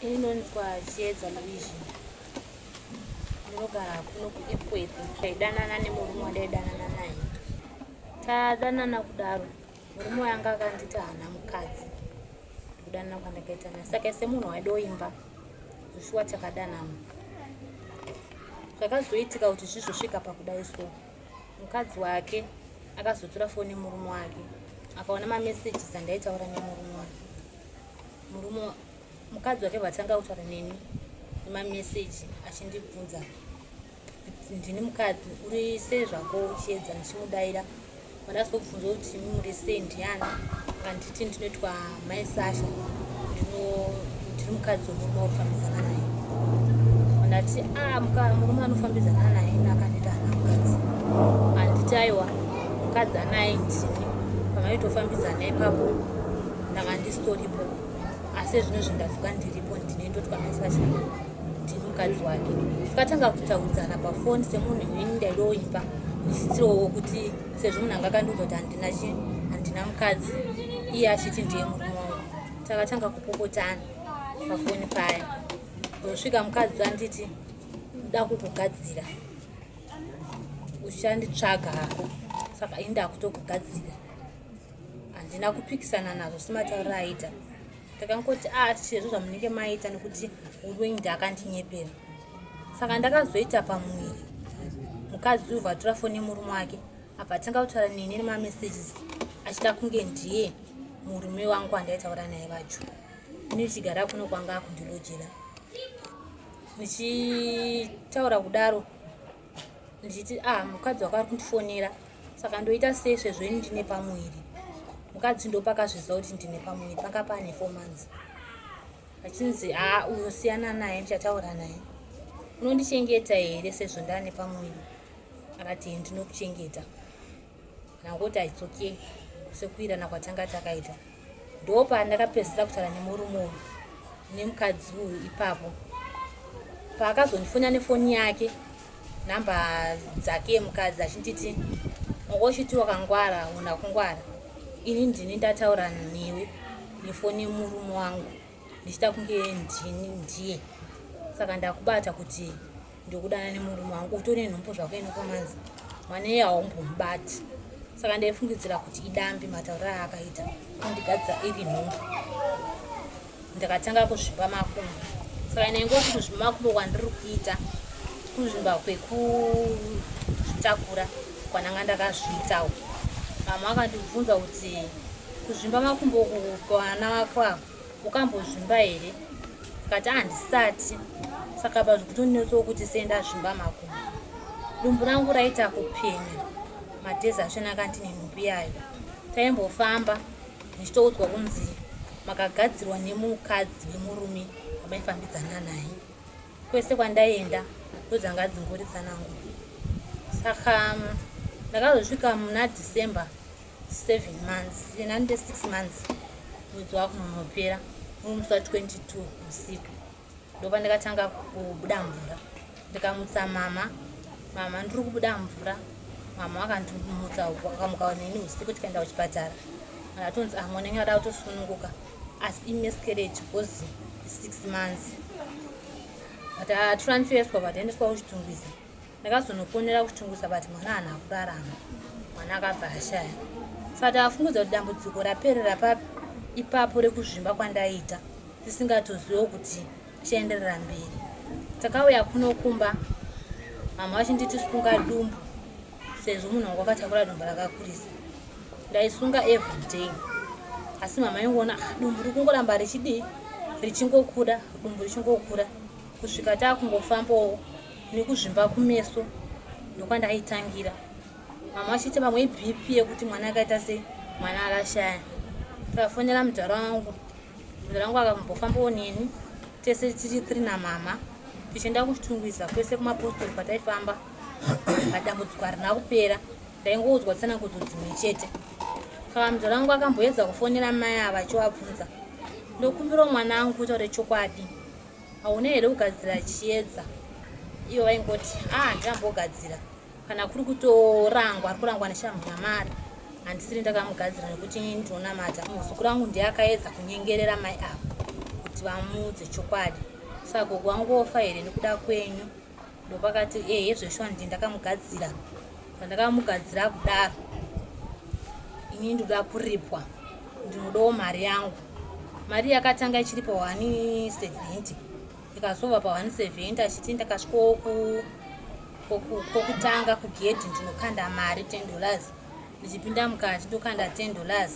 Inonzwa Chiedza Luigi. Ndinogara kuno kuEpworth. Ndaidanana nemurume wandaidanana naye. Tadanana kudaro, murume wanga akanditi haana mukadzi. Kudanana kwandakaita naye. Saka semunhu waidoimba, zvishuwa takadanana. Zvakazoitika kuti zvizosvika pakudai so. Mukadzi wake akazotora foni yemurume wake akaona mamessages andaitaura nemurume wake. Murume mukadzi wake vatanga kutaura neni nemameseji achindibvunza ndini mukadzi uri sei zvako uchiedza ndichimudaira vandazobvunza kuti muri sei ndiani kanditi ndinoitwa mai Sasha ndiri mukadzi wemurume waufambidzana naye. Ndati a ah, murume anofambidzana naye akanditi ana mukadzi. Handiti aiwa, mukadzi anaye ndini pamaitofambidzana ipapo ndanga ndisitoripo, asi zvino zvindadzoka ndiripo, ndine ndotwa mai Sasha, ndini mukadzi wake. Tikatanga kutaudzana pafoni semunhu ini ndaidoimba ndichitirowo kuti sezvo munhu anga akandiudza kuti handina chi handina mukadzi, iye achiti ndiye murume wangu. Takatanga kupopotana pafoni paya, ndosvika mukadzi anditi nda kukugadzira, uchanditsvaga hako, saka ini ndakutokugadzira. Handina kupikisana nazvo sematauriro aita, ndakangoti a ah, sezvo zvamunenge maita nekuti uri wenyu ndakandinyepera. Saka ndakazoita pamuviri, mukadzi uyu vatora foni yemurume wake, abva atanga kutaura neni nemamessages achita kunge ndiye murume wangu andaitaura naye vacho. Ini ndichigara kuno kwanga akundilojera, ndichitaura kudaro ndichiti ah, mukadzi wako ari kundifonera, saka ndoita sei sezvo ini ndine pamuviri? Mukadzi ndopakazviziva kuti ndine pamuviri, panga pane 4 months. Achinzi a ah, unosiyana naye, ndichataura naye, unondichengeta here sezvo ndane pamuviri? Akati ndinokuchengeta. Ndangoti it's okay, sekuirana kwatanga takaita. Ndopandakapedzisira kutaura nemurume uyu nemukadzi uyu ipapo, paakazondifona nefoni yake, nhamba dzake mukadzi, achinditi wanga uchiti wakangwara, una kungwara, ini ndini ndataura newe nefoni yemurume wangu ndichita kunge ndini ndiye, saka ndakubata kuti ndokudana nemurume wangu, utori nenhumbu zvako inokomanzi mwana iye haumbomubati. Saka ndaifungidzira kuti idambi matauriro aakaita kundigadzira iri nhumbu. Ndakatanga kuzvimba makumbo, saka ndaingoti kuzvimba makumbo kwandiri kuita kuzvimba kwekuzvitakura kwananga ndakazviitawo. Mama akandibvunza kuti kuzvimba makumbo kwana wako ava ukambozvimba here? Kati handisati. Saka pazvikutonetsawo kuti sei ndazvimba makumbo, dumbu rangu raita kupenya madhezi acho nakandine nhumbu yayo. Taimbofamba ndichitoudzwa kunzi makagadzirwa nemukadzi wemurume wamaifambidzana naye. Kwese kwandaienda ndodzanga dzingori tsanangu. Saka ndakazosvika muna December 7 months, nande 6 months, mwedzi wakunonopera muri musi wa22 usiku, ndopandakatanga kubuda mvura. Ndikamutsa mama, mama ndiri kubuda mvura. Mama vakandimutsa, vakamuka neni usiku, tikaenda kuchipatara. Akatonzi ah, mwana wenyu ada kutosununguka, asi imiscarriage because 6 months. But atransferswa, but aendeswa kuChitungwiza. Ndakazonoponera kuChitungwiza, but mwana haana kurarama, mwana akabva ashaya. Saka takafungudza kuti dambudziko raperera papi ipapo rekuzvimba kwandaiita, tisingatoziviwo kuti tichaenderera mberi. Takauya kuno kumba, mama vachinditi sunga dumbu sezvo munhu wangu akatakura dumbu rakakurisa. Ndaisunga everyday, asi mama ingoona ah, dumbu riri kungoramba richidii, richingokura, dumbu richingokura, kusvika taakungofambawo nekuzvimba kumeso ndokwandaitangira. Mama vachiti pamwe iBP yekuti mwana akaita sei, mwana akashaya. Takafonera mudhara wangu, mudhara wangu akambofambawo neni, tese tiri tiri namama tichienda kuChitungwiza kwese kumapostori kwataifamba. Padambudziko harina kupera, ndaingoudzwa tsanangudzo dzimwe chete. Saka mudhara wangu akamboedza kufonera mai ava achivabvunza, ndokumbirawo mwana wangu kutaure chokwadi, hauna here kugadzira Chiedza? Iyo vaingoti a ah, handinambogadzira, kana kuri kutorangwa ari kurangwa neshamhu yamari, handisiri ndakamugadzira nekuti ndinonamata. Muzukuru wangu ndiye akaedza kunyengerera mai ava kuti Kuti vamuudze chokwadi. Saka gogo wangu wofa here nekuda kwenyu? Ndopakati ehe, zveshuwa ndi ndakamugadzira. Zvandakamugadzira kudaro, ini ndoda kuripwa, ndinodawo mari yangu. Mari yakatanga ichiri pa 170, ikazobva pa 170 achiti ndakasvikawo kokutanga kugedhi, ndinokanda mari $10, ndichipinda mukati ndokanda $10,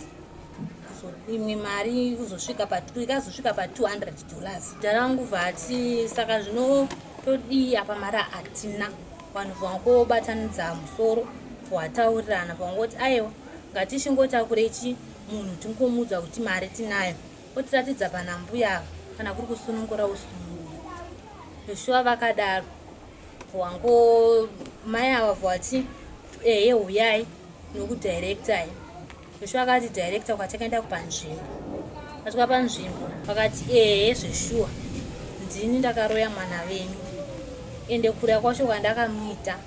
imwe mari kuzosvika pa ikazosvika pa $200. Dharangu vati saka zvino todii apa, mari hatina. Vanhu vangobatanidza musoro, vataurirana, vangoti aiwa, ngatichingotakure chi munhu, tingomuudza kuti mari tinayo, otiratidza pana mbuya ava, kana kuri kusunungura usunungura. Zveshuwa vakadaro, wango mai ava vati ehe, huyai nokudirectai. Zveshuwa akati director kwatakaenda panzvimbo. Tasvika panzvimbo, vakati ehe, zveshuwa ndini ndakaroya mwana venyu, ende kurya kwacho kwandakamuita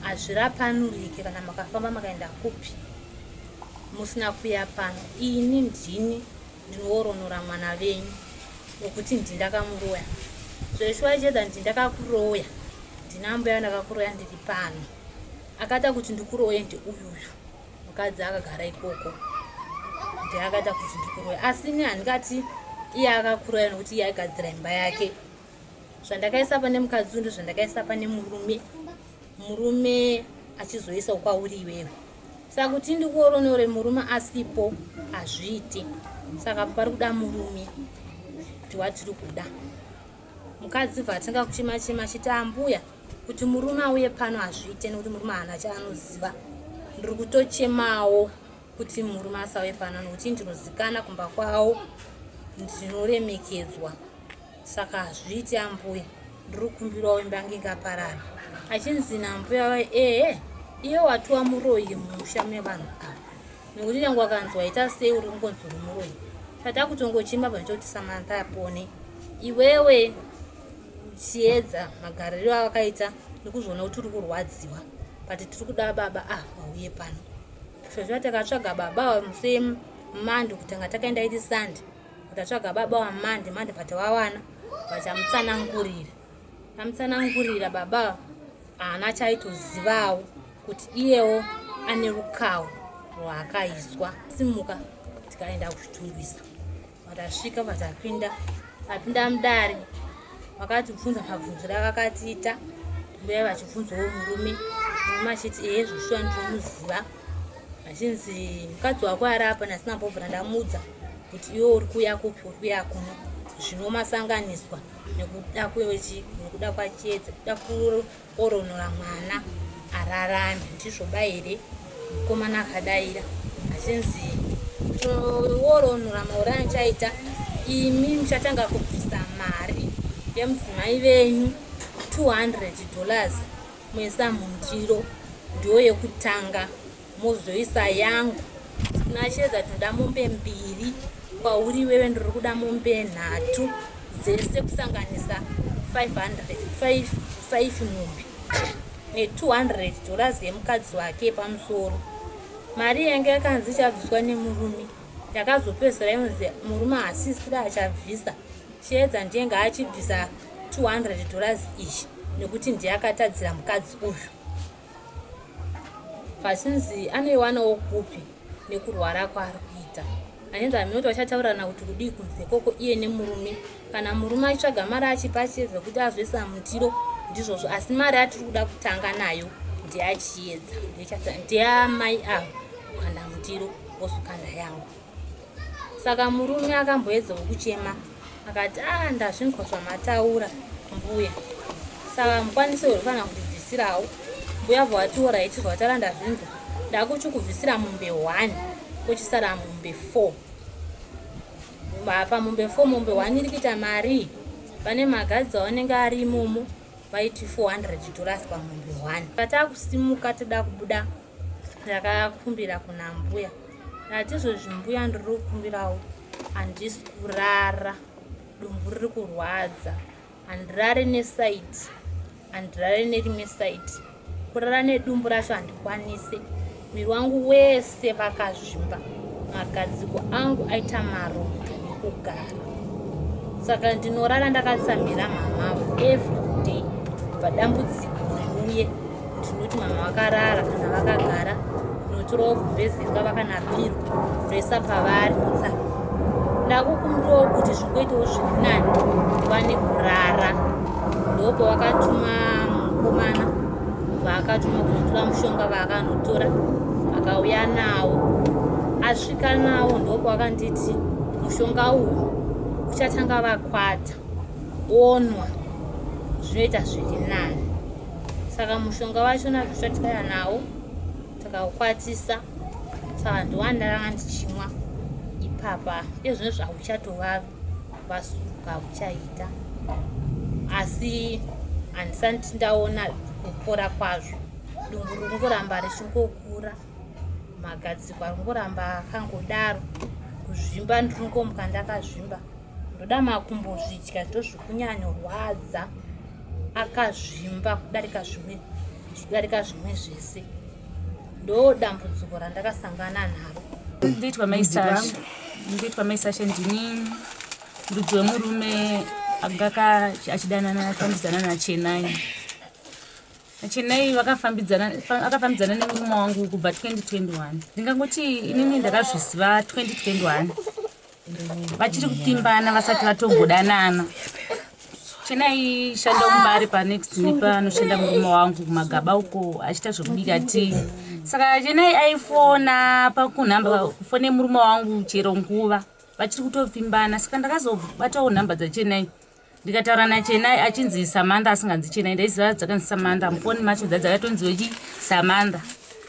hazvirapanurike. Kana makafamba makaenda kupi musina kuya pano, ini ndini ndinoworonora mwana venyu nokuti ndindakamuroya. Zveshuwa chedza ndi ndakakuroya, ndina mbuya ndakakuroya, ndiri pano. Akaita kuti ndikuroye ndiuyuyu mukadzi akagara ikoko, ndiye akaita kuti ndikuroye. Asi ini handingati iye akakuroya nokuti iye aigadzira imba yake. Zvandakaisa pane mukadzi uyu ndozvandakaisa pane murume, murume achizoisawo kwauri iwewe. Saka kuti ndikuoronore murume asipo hazviiti. Saka pari kuda murume, ndiwatiri kuda. Mukadzi bva atanga kuchema chema achiti ambuya, kuti murume auye pano hazviite nekuti murume haana chaanoziva. Ndiri kutochemawo kuti murume asauye pano nokuti ndinozikana kumba kwavo, ndinoremekedzwa, saka hazviiti ambuya, ndiri kukumbirawo imba yangu ingaparara. Achinzi nambuya vai, ehe, iye watiwa muroyi mumusha mevanhu ava, nekuti nyange wakanzi waita sei, uri kungonzi uri muroyi. Tata kutongochema panoita kuti Samantha apone. Iwewe Chiedza, magariro awakaita nekuzviona kuti uri kurwadziwa, but tiri kuda baba ah vauye pano. Sezvo takatsvaga baba musi mandi, kutanga takaenda iri sandi, tatsvaga baba wamandi mandi, patavawana vachamutsanangurira, tamutsanangurira, baba haana chaitozivawo kuti iyewo ane rukawo rwaakaiswa. Simuka tikaenda kuchitungwisa, vatasvika, vatapinda, tapinda mudare, vakatibvunza mabvunziro avakatiita mbuya, vachibvunzawo murume, murume achiti ehe, zvoshuwa ndinomuziva. Achinzi mukadzi wako ari apa, ndasina mbobvira ndamuudza kuti iwe uri kuuya kupi, uri kuuya kuno. Zvino masanganiswa nekuda kwechi nekuda kwachiedza, kuda kuoronora mwana ararame, ndizvo ba here? Mukomana akadaira achinzi tinoworonora mauri andichaita, imi muchatanga kubvisa mari yemudzimai venyu $200, moisa mundiro, ndiyo yekutanga, mozoisa yangu. Kuna Chiedza tinoda mombe mbiri, kwauri iwewe ndiri kuda mombe nhatu, dzese kusanganisa 500, 5 mombe ne$200 yemukadzi wake pamusoro. Mari yange yakanzi ichabviswa nemurume yakazopedzisira inonzi murume hasisira achabvisa, Chiedza ndiye ngaachibvisa $200 iyi nekuti ndiye akatadzira mukadzi uyu. Vachinzi anoiwanawo kupi nekurwara kwaari kuita? Anenge aminoti vachataurirana kuti kudii kunze ikoko iye nemurume. Kana murume achitsvaga mari achipa Chiedza kuti azoisa mundiro, ndizvozvo, asi mari yatiri kuda kutanga nayo ndeyachiedza, ndeyamai ava kukanda mundiro, vozokanda yangu. Saka murume akamboedzawo kuchema akati a ah, ndazvinzwa zvamataura mbuya, saka mukwanisi uri kana kundibvisirawo? Mbuya bva vati alright, zvataura ndazvinzwa, ndakuchikubvisira mombe 1, kochisara mombe 4. Apa mombe 4, mombe 1 iri kuita mari, pane magadzi avanenge ari imomo, vaiti $400 pamombe 1. Patakusimuka toda kubuda, ndakakumbira kuna mbuya, ndati izvozvi mbuya, ndiri kukumbirawo, handisi kurara, dumbu riri kurwadza, handirare nesaidi, handirare nerimwe saidi, kurara nedumbu racho handikwanise, muviri wangu wese vakazvimba, magadziko angu aita marondo nekugara. Saka ndinorara ndakatsamhira mama every day kubva dambudziko riuye. Ndinoti mama vakarara kana vakagara, ndinotorawo gumbeze ringava kana piro ndoisa pavari ndotsamhira. Ndakukumbirawo kuti zvingoitawo zviri nani ndiwane kurara. Ndopavakatuma mukomana vaakatuma kunotora mushonga vaakanotora akauya nawo. Asvika nawo ndopavakanditi mushonga uyu uchatanga vakwata onwa zvinoita zviri nani. Saka mushonga wacho nazvo takauya nawo takaukwatisa, saka ndowandaranga ndichimwa ipapa. Izvozvo hauchatovavi vasuka hauchaita, asi handisati ndaona kupora kwazvo. Dumbu riri kungoramba richingokura, magadziko ari kungoramba akangodaro, kuzvimba ndiri kungomuka ndakazvimba. Ndoda makumbo zvidya ndozvikunyanyorwadza, akazvimba kudarika zvimwe kudarika zvimwe zvese. Ndo dambudziko randakasangana naro. Ndoitwa Mai Sasha, ndoitwa Mai Sasha, ndini murudzi wemurume anga achidanana afambidzana naChenai. NaChenai vakafambidzana, akafambidzana nemurume wangu kubva 2021. Ndingangoti inini ndakazviziva 2021 vachiri kupfimbana vasati vatombodanana. Chenai shanda mumbare panext nepanoshanda murume wangu kumagaba uko achiita zvekubika tii. Saka Chenai aifona pakunhamba kufone murume wangu chero nguva vachiri kutopfimbana. Saka ndakazobatawo nhamba dzaChenai ndikataura naChenai achinzi Samantha, asinganzi Chenai. Ndaiziva dzakanzi Samantha mufoni macho dzadzakatonziwe chi Samantha.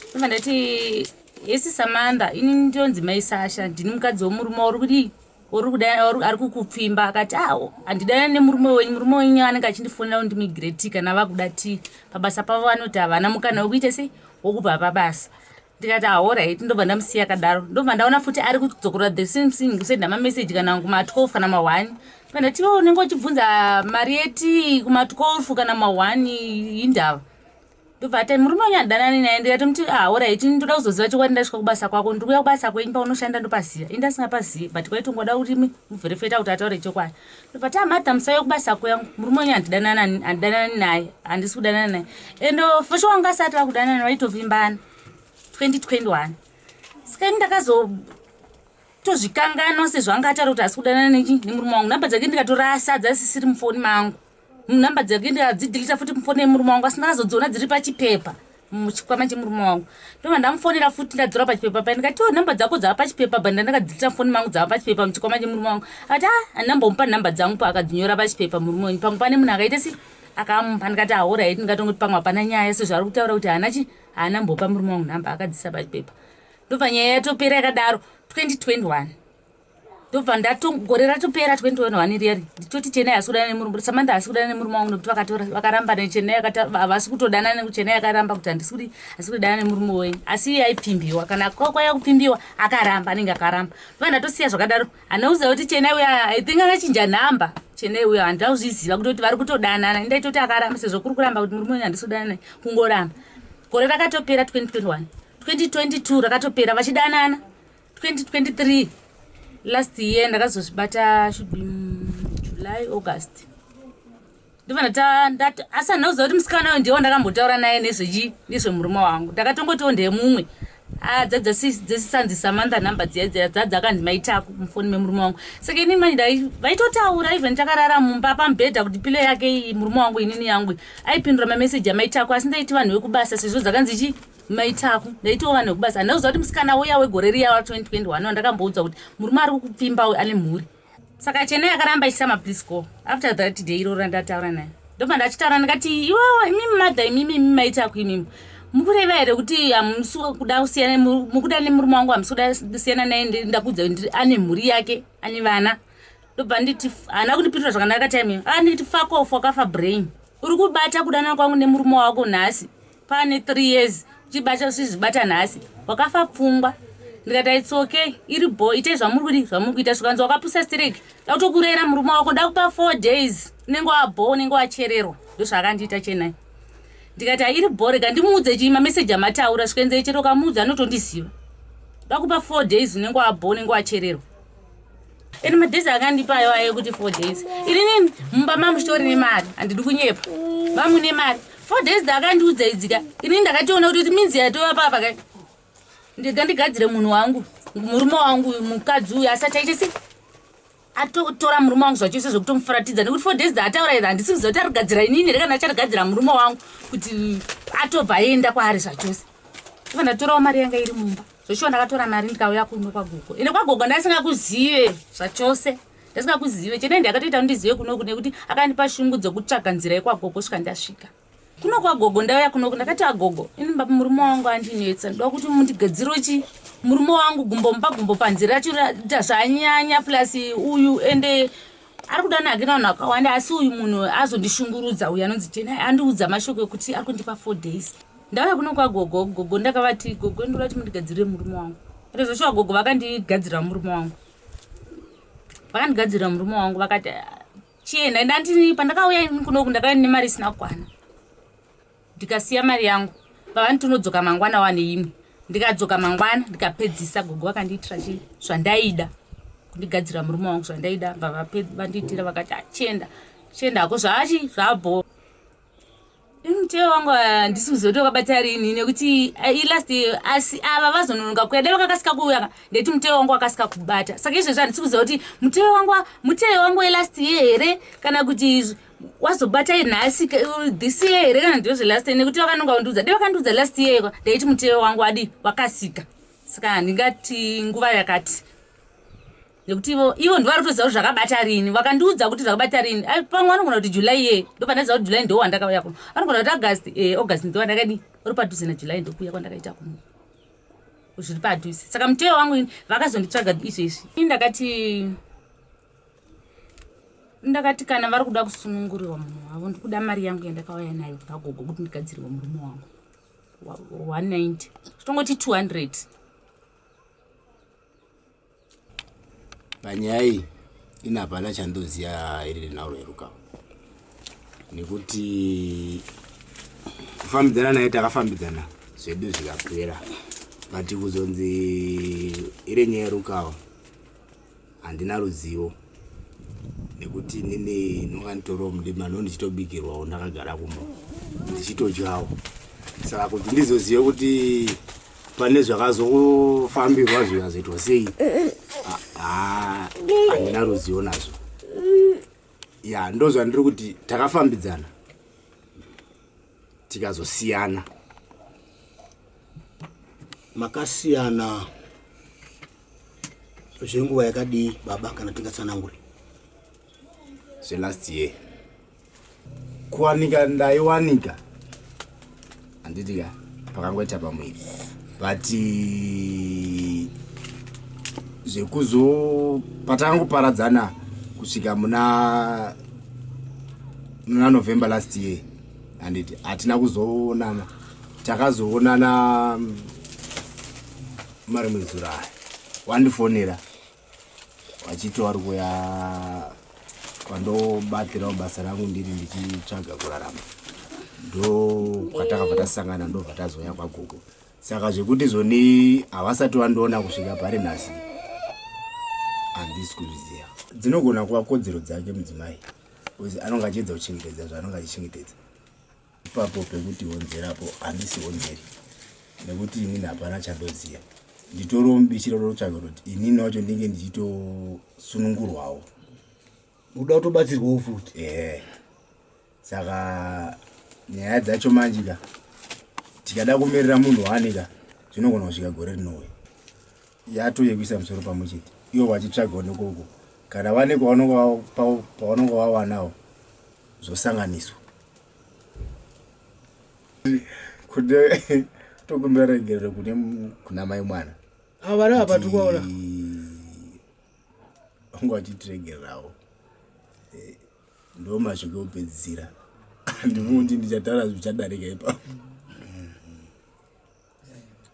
Ndobva ndati yesi Samantha, ini ndonzi Mai Sasha, ndini mukadzi wemurume uri kudii uri kuda ari kukupfimba. Akati awo handidana nemurume wenyu, murume wenyu anenge achindifonera kundimigire tii kana vakuda tii pabasa pavo, vanoti havana mukana wekuita sei wokubva pabasa. Ndikati alright, ndobva ndamusiya akadaro. Ndobva ndaona futi ari kudzokorora the same thing, kusenda mameseji kana kuma12 kana ma1. Ndobva ndati iwe unenge uchibvunza mari yetii kuma12 kana ma1 indava? Ndobva ati murume wenyu handidanani naye. Ndikatomuti alright, ndoda kuzoziva chokwadi ndasvika kubasa kwako, ndiri kuuya kubasa kwenyu, paunoshanda ndopaziva. Ini ndasingapazivi, but kwaitongoda kuti muverifeta kuti ataure chokwadi. Ndobva ti amadha musauye kubasa kwangu, murume wenyu handidanani naye, handisi kudanana naye. And for sure wanga asati vakudanana, vaitopfimbana 2021. Saka ini ndakazotozvikanganwa sezvo anga ataura kuti hasi kudanana nechi nemurume wangu. Nhamba dzake ndikatorasa, dzasisiri mufoni mangu. Nhamba dzake ndikadzidhilita futi mufoni yemurume wangu, asi ndakazodziona dziri pachipepa muchikwama chemurume wangu. Ndobva ndamufonera futi ndadzora pachipepa paya, ndikati o nhamba dzako dzava pachipepa ba ndandakadzilita mufoni mangu dzava pachipepa muchikwama chemurume wangu. Akati a handinambomupa nhamba dzangu pa akadzinyora pachipepa murume wenyu, pamwe pane munhu akaita si akamupa. Ndikati alright, ndikatongoti pamwe hapana nyaya sezvo ari kutaura kuti haana chi haana mbopa murume wangu nhamba, akadzisa pachipepa. Ndobva nyaya yatopera yakadaro 2021. Ndobva ndato gore ratopera 2021 riyari, nditoti Chenai hasi kudanana nemurume, Samantha hasi kudanana nemurume wangu nekuti vakatora vakaramba neChenai, havasi kutodanana nekuti Chenai akaramba kuti handisi kudi hasi kudanana nemurume wenyu. Asi iye aipfimbiwa, kana kwauya kupfimbiwa akaramba, anenge akaramba. Ndobva ndatosiya zvakadaro. Handina kuziva kuti Chenai uya, I think akachinja nhamba Chenai uya, handina kuzviziva kutoti vari kutodanana. Ndaitoti akaramba sezvo kuri kuramba kuti murume wenyu handisi kudanana naye, kungoramba. Gore rakatopera 2021, 2022 rakatopera vachidanana. 2023 last year ndakazozvibata, should be July, August. Ndobva ndati asi handina kuziva kuti musikana uyu ndiye wandakambotaura naye nezvechi nezvemurume wangu. Ndakatongotiwo ndemumwe dzasisanzi Samantha, nhamba dziya dziya dzadzakanzi maitaku mufoni memurume wangu. Saka inini manje vaitotaura even takarara mumba pamubhedha kuti pillow yake iyi murume wangu, inini yangu, aipindura mameseji amaitaku. Asi ndaiti vanhu vekubasa sezvo dzakanzi chi maitaku, ndaitiwo vanhu vekubasa. Handina kuziva kuti musikana uya wegore riya wa2021 wandakamboudzwa kuti murume ari kukupfimba uyu ane mhuri. Saka Chenai akaramba achiita maplease call after that day iroro randataura naye. Ndobva ndachitaura ndikati iwewo imimi madha, imimi imi maitaku, imimi mukureva here kuti hamusi kuda kusiyana, mukuda nemurume wangu, hamusi kuda kusiyana naye? Ndakudza kuti ane mhuri yake, ane vana. Ndobva nditi haana kundipindura zvakanaka time iyo. Ndikati fuck off, wakafa brain, uri kubata kudanana kwangu nemurume wako nhasi pane 3 years uchibata uchizvibata nhasi, wakafa pfungwa. Ndikati it's okay, iri bo itei zvamuri kudi zvamuri kuita. Zvikanzi wakapusa stereki, dakutokurera murume wako, ndakupa 4 days unenge wabho, unenge wachererwa. Ndozvaakandiita Chenai. Ndikati hairi bho, rega ndimuudze chii mameseji amataura. Zvikanzi chero ukamuudza anotondiziva, ndakupa 4 days unenge wabho, unenge wachererwa. Ende madays akandipa ayo ayo kuti 4 days. Inini mumba mamuchitori nemari, handidi kunyepa. Vamune mari. 4 days dzakandiudza idzika. Inini ndakatoona kuti minzi yatova papa kai. Ndega ndigadzire munhu wangu, murume wangu, mukadzi uyu asati aite sei? Atotora murume wangu zvachose zvekutomufuratidza nekuti 4 days dzaataura idzi handisi kuziva kuti arigadzira inini here kana acharigadzira murume wangu kuti atobva aenda kwaari zvachose. Iva ndatorawo mari yanga iri mumba. Zvoshuwa ndakatora mari ndikauya kuno kwagogo. Ende kwagogo ndasingakuzive zvachose. Ndasingakuzive. Chene ndakatoita kuti ndizive kunoku nekuti akandipa shungu dzekutsvaga nzira yekwagogo kusvika ndasvika. Kuno kwagogo ndauya kunoku ndakati agogo ini baba murume wangu andinetsa ndoda kuti mundigadzire chi murume wangu gumbo mumba gumbo panze racho zvanyanya plus uyu ende ari kuda nake navanhu vakawanda asi uyu munhu azondishungurudza uyu anonzi Chenai andiudza mashoko ekuti ari kundipa 4 days. Ndauya kuno kwagogo gogo ndakavati gogo ndoda kuti mundigadzirire murume wangu. Ende zvoshuwa gogo vakandigadzirira murume wangu. Vakandigadzirira murume wangu vakati chienda ndandini pandakauya kunoku ndakauya nemari isina kukwana ndikasiya mari yangu vavani tinodzoka mangwana wane imwe ndikadzoka mangwana ndikapedzisa gogo vakandiitira chii zvandaida kundigadzira murume wangu zvandaida vandiitira vakati achienda chienda hako zvaachi zvabho. Muteyo wangu handisi kuziva kuti wakabata rini nekuti ilast asi ava vazononoka kuuya dai vakakasika kuuya ndeti muteyo wangu wakasika kubata saka izvezvi handisi kuziva kuti muteyo wangu welast year here kana kuti wazobata nhasi this year here kana ndizvo zvelast year nekuti vakanonga kundiudza dai vakandiudza last year ndaiti muteyo wangu adi wakasika saka handingati nguva yakati nekuti ivo ndivo vari kutoziva kuti zvakabata rini vakandiudza kuti zvakabata rini pamwe vanogona kuti July ye ndopandaziva kuti July ndo wandakauya kuno vanogona kuti August August ndo wandakadi uri padhuze naJuly ndokuuya kwandakaita kuno zviri padhuze saka muteyo wangu vakazonditsvaga izvezvi ndakati kana vari kuda kusunungurirwa munhu wavo ndikuda mari yangu yandakauya nayo pagogo kuti ndigadzirirwe murume wangu 190 tongoti 200. Panyaya iyi ini hapana chandoziva iri nhauro yerukawo nekuti kufambidzana naye takafambidzana zvedu zvikapera but kuzonzi iri nyaya yerukawo handina ruzivo nekuti inini ndinonga nditoriwo mudima no ndichitobikirwawo ndakagara kumba ndichitodyawo saka kuti ndizozive kuti pane zvakazofambirwa zvikazoitwa sei handina ruzivo nazvo. Ya ndozvandiri kuti takafambidzana tikazosiyana. Makasiyana zvenguva yakadii baba kana tingatsanangure? Zvelast year kuwanika ndaiwanika handiti ka pakangoita pamwiri but zvekuzo patakangoparadzana kusvika muna November last year handiti hatina kuzoonana takazoonana marimwe zuro aya wandifonera vachiti vari kuya kwandobatirawo basa rangu ndiri ndichitsvaga kurarama ndo kwatakabva tasangana ndobva tazouya kwagogo saka zvekuti zvoni havasati vandiona kusvika pari nhasi handisi kuzviziva. Dzinogona kuva kodzero dzake mudzimai because anonge achiedza kuchengetedza zvaanonge achichengetedza ipapo pekuti honzerapo handisi honzeri nekuti inini hapana chandoziva nditoriwo mubishi rotsvaga kuti inini wacho ndinge ndichitosunungurwawo uda kutobatsirwawo futi saka nyaya dzacho manje ka tikada kumirira munhu wanika zvinogona kusvika gore rinouya yatouye kuisa musoro pamwe chete ivo vachitsvagawo nekoko kana vane pavanonga vawanawo zvosanganiswa kune tokumbira regerero kune kuna mai mwana ava vari apa tikuvaona vanga vachitiregererawo ndo mashoko ekupedzisira handifungi kuti ndichataura zvichadarika ipapo.